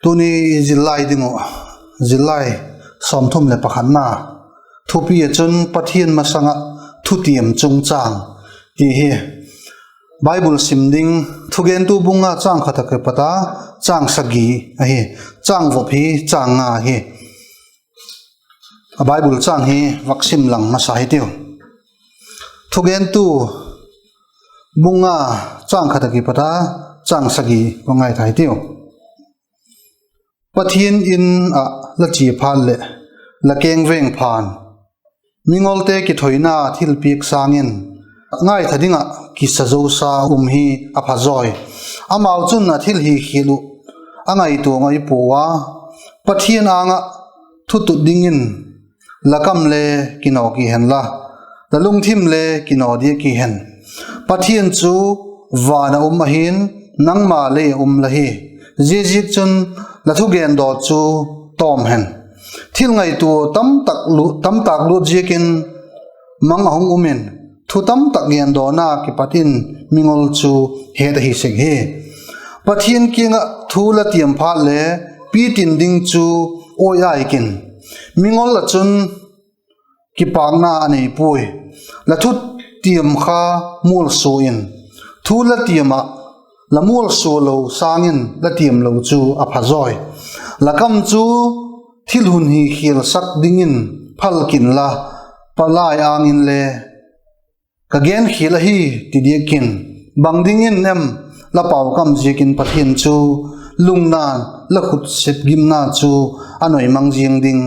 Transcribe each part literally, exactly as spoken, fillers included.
Tuni i zillai ding uh, zillai sawmthum leh pakhatna thupi ah chun Pathian masang ah thutiam chungchâng ti hi. Bible sim ding, Thugentu bung nga châng khat a kipat a châng sagi ahi. Châng vop hi châng nga hi. A Bible châng hi vak sim lang masa hitiu. Thugentu bung nga châng khat a kipat a châng sagi va ngai ta hitiu. Pathian in ah la chia phat leh la keng veng pha'n, mingolte kithoina thilpiak sâng in ngaitha ding ah kisa zosa um hi a phazawi. Amau chun a thil hi khial uh a ngaitua ngai puau a, Pathian âng ah thutut dingin la kam le kinaw ki hen la, la lungthim le kinaw dia ki hen. Pathian chu van ah um ahi'n, nangma lei ah um la hi. Ziaziakchun, la thugendaw chu tawm hen. Thil ngaitua tamtâk lut ziakin mang a hung um in, thu tamtak gendawna kipat in mingol chu het ahi sek hi. Pathian kiang ah thu la tiam phat le pitin ding chu awi ai kin, mingol ah chun kipâkna a nei puai. La thutiam kha mualsua in, thu la tiam ah la mualsua lo sâng in la tiam lo chu a phazawi. La kam chu thil hun hi khialsak dingin phal kin la, palai âng inle ka genkhial ahi ti diak kin. Bang dingin em la pau kam ziakin Pathian chu lungna'n la khut sep gimna chu a noi mang ziang ding?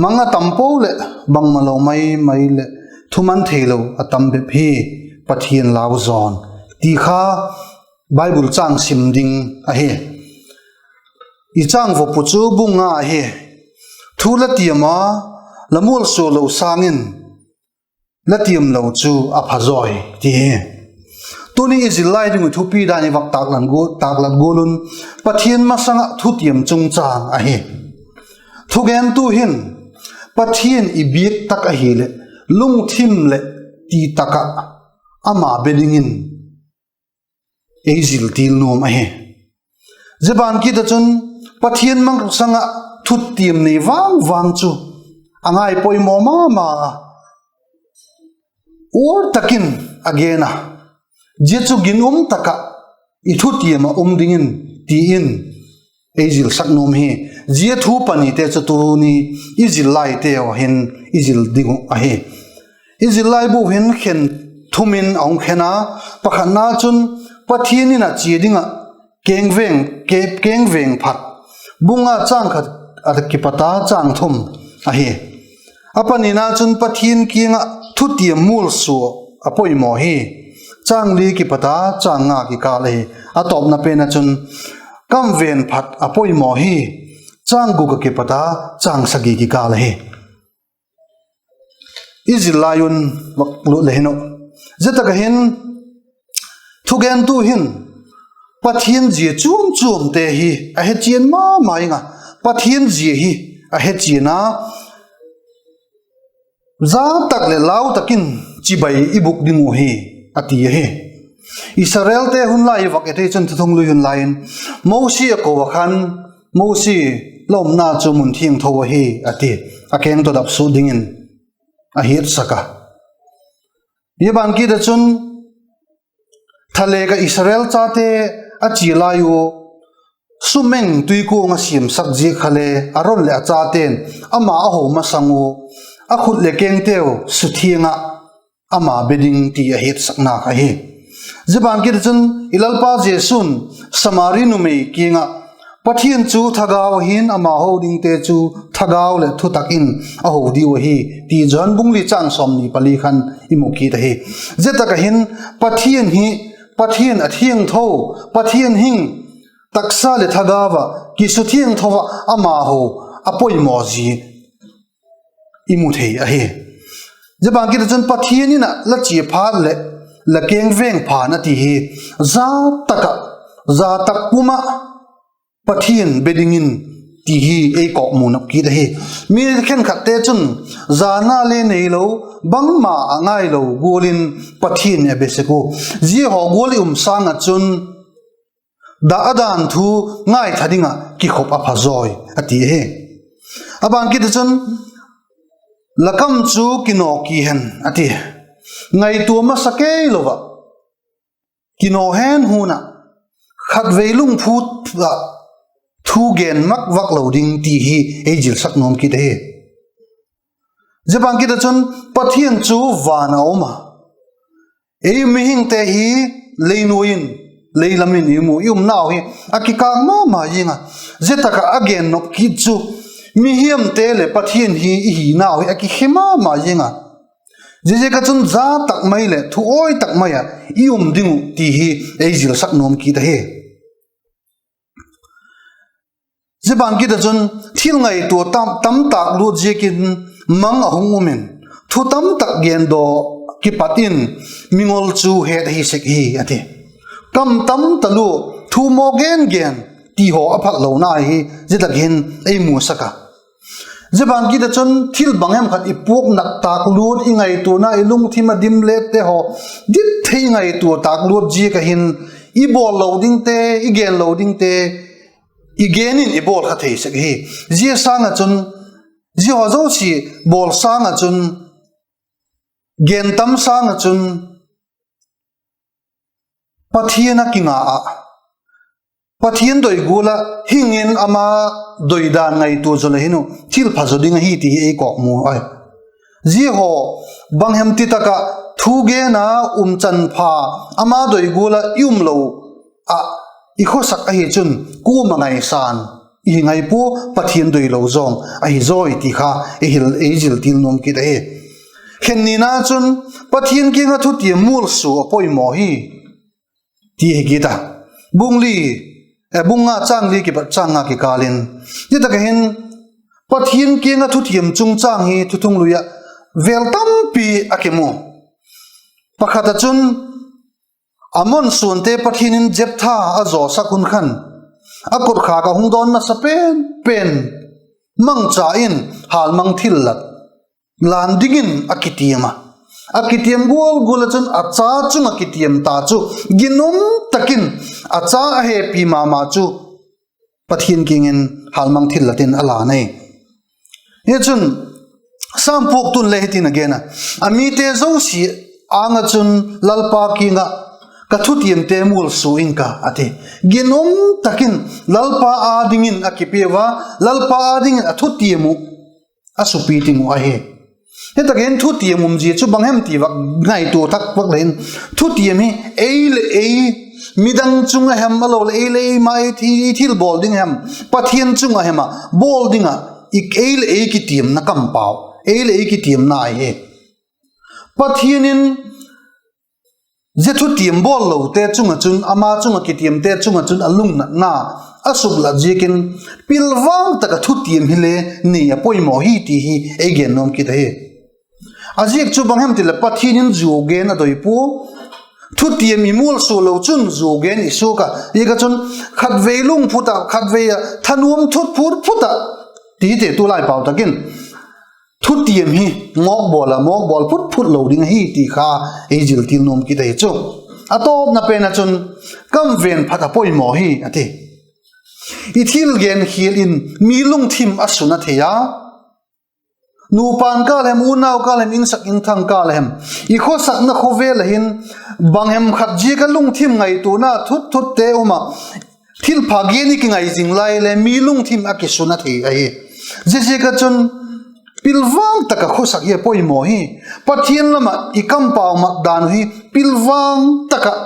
Mang a tam po leh bangmalo mai mai leh thuman theilo a tam bep hi Pathian lau zawn, ti kha Bible châng sim ding ahi. I châng vop uh chu bung nga ahi. Thu la tiam a la mualsua lo sâng in la tiam lo chu a phazawi ti hi. Tuni i zillai ding uh thupi dan i vak tâklat gual un, Pathian masang ah thutiam chungchâng ahi. Thugentu hin Pathian i biak tak ahileh lungthim leh ti tak ah ama be dingin ei zil til nuam ahi. Zia ban kit ah chun Pathian masang ah thutiam nei vang vang chu a ngai poimaw ma ma a, uar tak in a gen a, zia chu ginum tak ah i thutiam ah um dingin ti in ei zilsak nuam hi. Zia thu panite chu tuni i zillaiteu hin i zil ding uh ahi. I zillai bu hin khen thum in a hung khen a, pakhatna chun Pathian in a chia ding ah keng veng, keng veng phat, bung nga châng khat a kipat a châng thum ahi. A panina chun Pathian kiang ah thutiam mualsua a poimaw hi, châng li kipat a châng nga kikâl ahi. A tawpna pen ah chun kam ven phat a poimaw hi, châng guk a kipat a châng sagi kikâl ahi. I zillai un vak lut le hin uh, zia tak ah hin thugentu hin Pathian zia chuam chuamte hi a hechian ma ma ing a, Pathian zia hi a hechian a, za tak leh lau tak in chibai i bûk ding uh hi, a ti ahi. Israelte hun lai i vak et ei chun Thuthung Lui hun lai in Mosi a ko ah khan, Mosi, la umna chu mun thiangtho ahi, a ti. A keng tawh dap sut dingin a hiatsak a. Zia ban kit ah chun thalêk ah Israel chate a chia lai ua, sumeng tuikuang a siamsak ziak kha le Aron leh a chate'n ama a ho masang ua, a khut leh kengteu suthiang ah ama be ding ti a hetsakna kha hi. Zia ban kit ah chun i Lalpa Jesu'n Samari numei kiang ah, Pathian chu thagau ahi'n, ama ho dingte chu thagau leh thutak in a ho diu ahi, ti Johan bung li châng sawmni pali khan i mu kit ahi. Zia tak ah hin Pathian hi, Pathian a thiangtho, Pathian hing, taksa leh thagau ah kisuthiangtho ah ama ho a poimaw zia i mu thei ahi. Zia ban kit ah chun Pathian in ah la chia phat leh la keng veng pha'n a ti hi, za tak ah, za tak pum ah Pathian be dingin ti hi ei kawkmu nop kit ahi. Mi khenkhatte chun zana le neilo, bangma a ngailo gual in Pathian a be sek u. Zia haw gual i um sâng ah chun a dan thu ngaitha ding ah kikhop a pha zawi, a ti hi. A bang kit ah chun, La kam chu kinaw ki hen, a ti. Ngaitua masa kei lo ah, kinaw hen hun ah, khatvei lungphu ah thu gen mak vak lo ding ti hi ei zilsak nuam kit ahi. Zia bang kit ah chun, Pathian chu van a um a, ei mihingte hi lei nuai in, lei lam in i mu, i umnau hi a kikâl ma ma ziang a. Zia tak ah a gen nop kit chu, mihiamte leh Pathian hi i hinau hi a kikhe ma ma ziang a. Ziaziak ah chun za tak mai leh thu awi tak mai ah i um ding uh ti hi ei zilsak nuam kit ahi. Zia bang kit ah chun, thil ngaitua tam, tam tâk luat ziakin mang a hung um in, thu tam tak gen daw kipat in mingol chu het ahi sek hi, a ti. Kam tam talua, thu maw gen gen ti haw a phal lona hi zia tak hin ei musak a. Zia bang kit ah chun thil bang hem khat i puak nat tâk luat, i ngaituana, i lungthim a dim lette haw, dit thei i ngaitua tâk luat ziak ah hin, i bawl lo dingte, i gen lo dingte, i gen in i bawl kha thei sek hi. Zia sâng ah chun, zia haw zosia bawl sâng ah chun, gen tam sâng ah chun, Pathian a kinga ah, Pathian doi gual ah hing in ama doi dan ngaitua zaw le hin uh thil pha zaw ding ahi ti hi ei kawkmu ahi. Zia haw bang hem ti tak ah thu gen a um chan pha, ama doi gual ah i um lo ah i khawsak ahi chun, kuama ngaisan i hi ngai pua, Pathian doi lo zawng ahi zawi ti kha ei hil, ei zil til nuam kit ahi. Khen nina chun, Pathian kiang ah thutiam mualsua a poimaw hi, ti hi kit a. Bung li, eh, bung nga châng li kipat châng nga kikâl in, zia tak ah hin Pathian kiang ah thutiam chungchâng hi Thuthung Lui ah vêl tampi a kimu. Pakhat ah chun, Ammon suante Pathian in Jephtha a zawsak hun khan, a kotkhak ah hung dawn masa pen pen mangcha in hâlmang thillat lan dingin a kitiam a. A kitiam gual gual ah chun a cha chung ah kitiam ta chu, ginum tak in a cha a hepi ma ma chu Pathian kiang in hâlmang thillat in a lan ahi. Hi chun, Sam puaktu'n le hitin a gen a, A mite zosia âng ah chun Lalpa kiang ah ka thutiamte mualsua ing ka, a ti. Ginum tak in Lalpa â dingin a kipiau a, Lalpa â dingin a thutiam uh a supi ting uh ahi. Hi tak hin thutiam umzia chu bang hem ti vak ngaitua thak vak le hin, thutiam hi ei leh ei, midang chung a hem, a lo leh ei leh ei ma ei thi-, ei thilbawl ding a hem, Pathian chung a hem ah bawl ding ah, i, ei leh ei kitiamna kampau, ei leh ei kitiamna ahi. Pathian in zia thutiam bawl lote chung ah chun, ama chung ah kitiamte chung ah chun a lungnatna a suklat ziakin, pilvang tak ah thutiam hile nei a poimaw hi ti hi ei gen nuam kit ahi. A ziak chu bang hem ti leh Pathian in zuau gen a doi pua. Thutiam i mualsua lo chun zuau gen i suak a. Ziak ah chun khatvei lungphut ah, khatvei ah thanuam thut phut phut ah, tite tulai pau tak in, thutiam hi mawkbawl ah mawkbawl phut phut lo ding ahi ti kha ei zil til nuam kit ahi chu. A tawpna pen ah chun, kam venphat a poimaw hi, a ti. I thil genkhial in mi lungthim a suna thei a. Nupa'n kâl hem, unau kâl hem, insak inthang kâl hem, i khawsakna khawvel ah hin bang hem khat ziak ah lungthim ngaituana thut thutte um ah, thilpha gen i kingai zing lai le mi lungthim a kisuna thei ahi. Ziaziak ah chun pilvang tak ah khawsak hi a poimaw hi. Pathian lam ah i kampau mat dan uh hi pilvang tak ah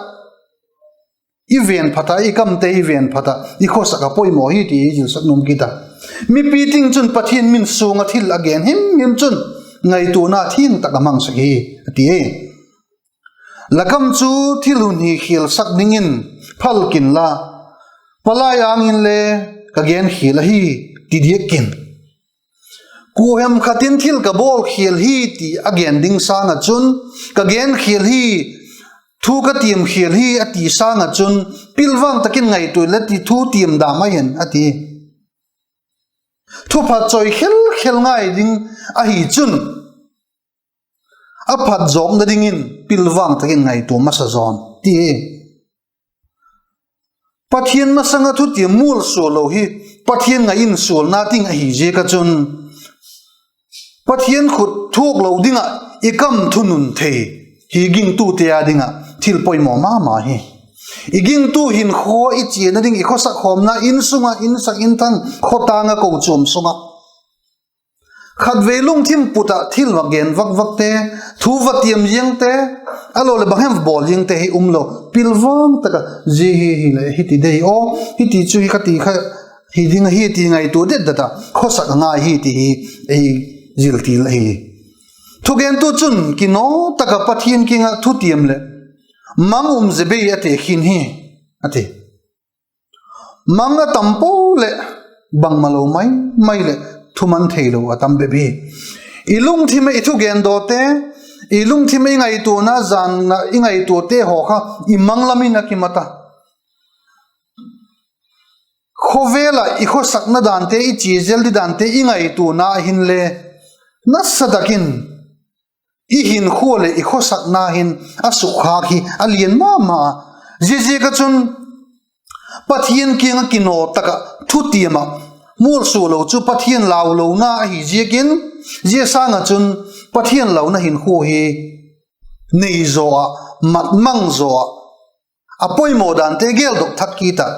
i venphat a, i kamte i venphat a i khawsak a poimaw hi ti i zilsak nuam kit a. Mipi ting chun Pathian min suang ah thil a gen him him chun ngaituana thiang tak a mang sek hi, a ti. La kam chu thil hun hi khialsak dingin phal kin la, palai âng inle ka genkhial ahi, ti diak kin. Kua hem khat in thil ka bawlkhial hi ti a gen ding sâng ah chun, ka genkhial hi, thu ka tiamkhial hi a ti sâng ah chun, pilvang tak in ngaitua inla ti, thu tiam dam a hen, a ti. Thupha chawi khel khel ngai ding ahi chun, a phat zawkna dingin pilvang tak in ngaitua masa zaw in, ti hi. Pathian masang ah thutiam mualsua lo hi Pathian ngai in sualna ding ahi ziak ah chun, Pathian khut thuak lo ding ah i kam thunun thei hi gingtute â ding ah thil poimaw ma ma hi. I gingtu hinkhua i chiana ding, i khawsak khawmna, in sung ah, in sak in thang, khawtâng ah, kochuam sung ah, khatvei lungthim put ah thil va gen vak vakte, thu va tiam ziangte, a lo leh bang hem bawl ziangte hi um lo, pilvang tak ah zia hi hileh hiti dei aw, hiti chu hi ka ti kha hi ding ahi ti ngaitua det det ah khawsak a ngai hi ti hi ei zil til ahi. Thugentu chun kinaw tak ah Pathian kiang ah thutiam leh mang um ze bei a te khin hi, a ti. Mang a tam po leh bangmalo mai mai leh thuman theilo a tam bep hi. I lungthim ah i thugendawte, i lungthim ah i ngaituana, zan ah i ngaituate haw kha i mang lam in a kimat a. Khawvel ah i khawsakna dante, i chia zel di dante i ngaituana a hinle, nasa tak in i hinkhua leh i khawsakna hin a sukkhâk hi a lian ma ma a. Ziaziak ah chun Pathian kiang ah kinaw tak ah thutiam ah mualsua lo chu Pathian lau lona ahi ziakin, zia sâng ah chun Pathian launa hinkhua hi nei zaw ah, mat mang zaw ah, a poimaw dante geldok thak kit ah,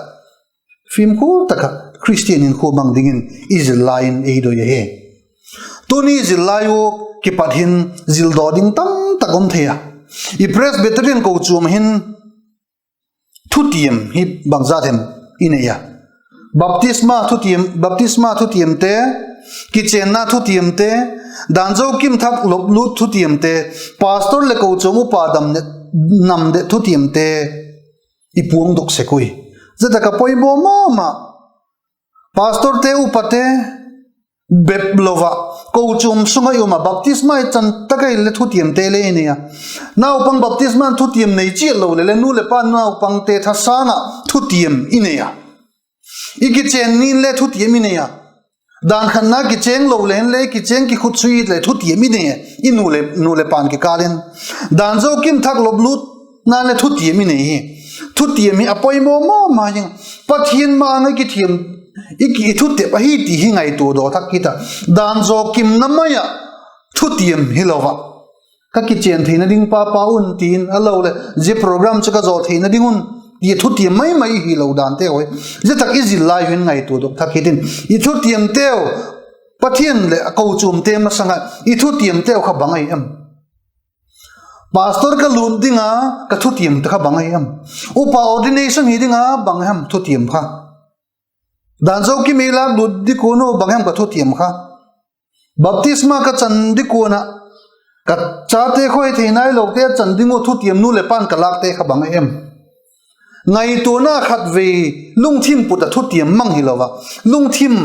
fimkhua tak ah Khristian hinkhua mang dingin i zil lai in ei doi ahi. Tuni zil lai ua kipat hin zildaw ding tamtak um thei a. I Presbyterian kochuam hin thutiam hi bangzat hem i nei a? Baptisma thutiam, baptisma thutiamte, kichênna thutiamte, dan zo kim thak lop lût thutiamte, pastor leh kochuam upa dam det, nam det thutiamte i puangdok sek ui. Zia tak ah poimaw ma ma. Pastorte, upate bep lo ah, kochuam sung ah i um ah baptisma i chan tak ahileh thutiamte le i nei a. Naupang baptisma thutiam nei chiat lo leh le, nu leh pa naupangte thasâng ah thutiam i nei a. I kichên ni inle thutiam i nei a. Dan khatna kichêng lo le inle, kichêng kikhutsui le thutiam i nei a, i nu leh, nu leh pa'n kikâl in. Dan zo kim thak lop lûtna le thutiam i nei hi. Thutiam hi a poimaw ma ma zing. Pathian ma-âng ah kithiam, i ki, i thutep ahi ti hi ngaitua daw thak kit a. Dan zaw kimna mai ah thutiam hilo ah, ka kichên theina ding pa, pa un ti in, a lo leh zia program chu ka zaw theina ding un ti thutiam mai mai hilo dante haw, zia tak i zil lai hin ngaitua dok thak kit in. I thutiamteu, Pathian leh a kochuamte masang ah i thutiamteu kha bang ahi em? Pastor ka lût ding a ka thutiam te kha bang ahi em? Upa ordination hi ding a bang hem thutiam kha? Dan zo kim ei lâk lût di kuan u bang hem ka thutiam kha? Baptisma ka chan di kuan ah, ka chate khoi thei nailote chan ding u thutiam nu leh pa'n ka lâkte kha bang ahi em? Ngaituana khatvei, lungthim put ah thutiam mang hilo ah, lungthim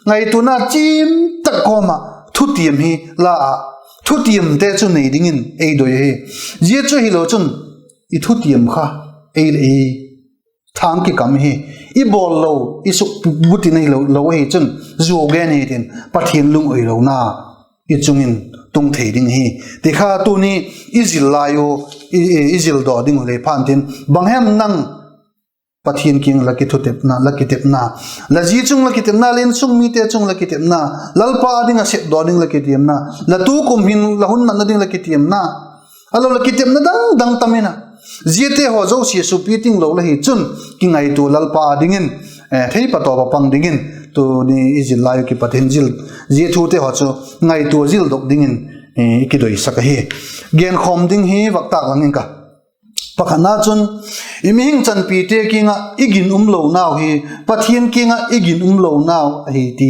ngaituana chiam tak kawm ah thutiam hi la ah, thutiamte chu nei dingin ei doi ahi. Zia chu hilo chun i thutiam kha ei leh ei thâng kikam hi. I bawl lo, i sukbutin ahilo, lo ahi chun, zuau gen hitin, Pathian lungawilona i chung in tung thei ding hi ti kha tuni i zil lai u, i, i, i zildaw ding u le phan tin, bang hem nang Pathian kiang la kithutepna, la kitepna, la zi chung la kitepna, la insung mite chung la kitepna, Lalpa â ding ah sepdaw ding la kitepna, la tukum hin la hun natna ding la kitepna, a lo la kitepna dang dang tam in a, ziate haw zosia supi ting lo la hi chun, kingaitua Lalpa â dingin, eh, thei patawp a pang dingin, tuni i zil lai u kipat hin zil, zia thute haw chu ngaitua zildok dingin, eh, i kidoisak ahi. Genkhawm ding hi vak tâk lang ing ka. Pakhatna chun, i mihing chanpite kiang ah i ginum lonau hi, Pathian kiang ah i ginum lonau ahi ti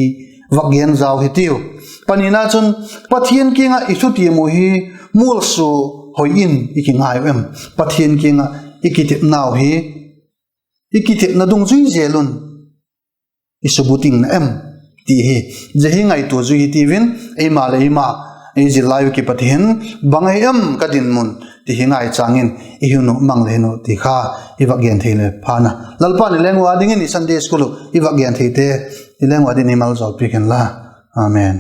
vak gen zau hitiu. Panina chun, Pathian kiang ah i thutiam u hi mualsua hoi in i kingai u em? Pathian kiang ah i kitepnau hi, i kitepna dungzui zel un i subuting na em? ti hi, zia hi ngaitua zui hitiu in, eima leh eima, i zil lai u kipat hin, bang ahi em ka dinmun ti hi ngaichâng in i hun u mang le hin u ti kha i vak gen thei le phan a. Lalpa'n i leng ua dingin i Sunday school u i vak gen theite, i leng ua dingin ei maljawl piak hen la. Amen.